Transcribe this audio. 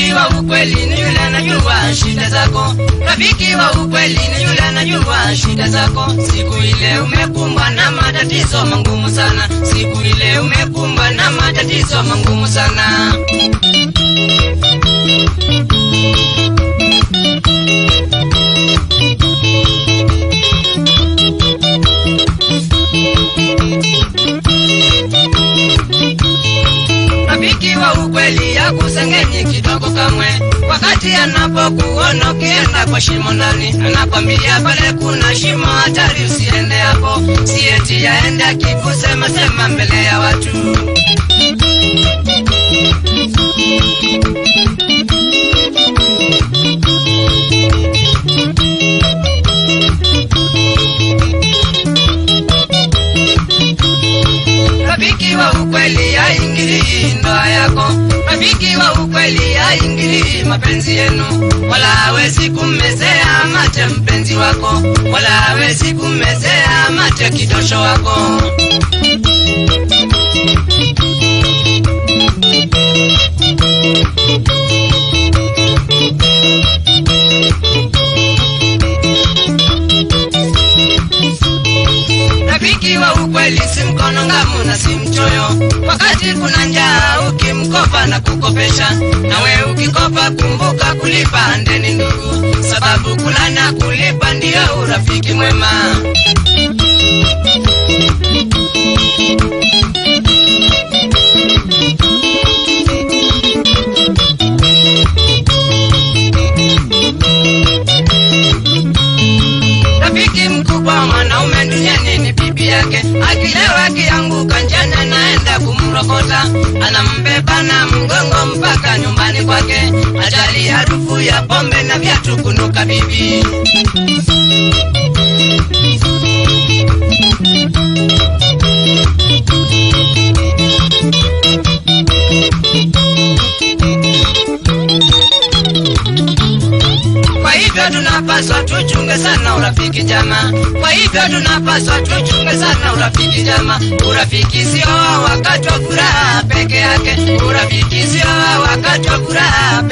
Rafiki wa ukweli ni yule anajua shida zako. Rafiki wa ukweli ni yule anajua shida zako. Siku ile umekumbwa na matatizo magumu sana. Siku ile umekumbwa na matatizo magumu sana. Rafiki wa ukweli hakusengenyi kidogo kamwe. Wakati anapokuona ukienda kwa shimo ndani, anakwambia pale kuna shimo hatari, usiende hapo. Si eti yaende akikusema sema mbele ya watu. Rafiki wa ukweli haingilii ndoa yako. Rafiki wa ukweli haingilii mapenzi yenu. Wala hawezi kummezea mate mpenzi wako. Wala hawezi kummezea mate kidosho wako. Rafiki wa ukweli si mkono ngamu na si mchoyo. Wakati kuna njaa ukimkopa na kukopesha, nawe ukikopa kumbuka kulipa ndeni ndugu, sababu kula na kulipa ndio urafiki mwema. Rafiki mkubwa mwanaume duniani ni bibi yake. Akilewa akianguka njiani anaenda kumrokota, anambeba na mgongo mpaka nyumbani kwake. Ajali harufu ya pombe na viatu kunuka bibi. Kwa hivyo tunapaswa tuchunge sana urafiki jama. Kwa hivyo tunapaswa tuchunge sana urafiki jama. Urafiki sio wakati wa furaha peke yake. Urafiki sio wakati wa furaha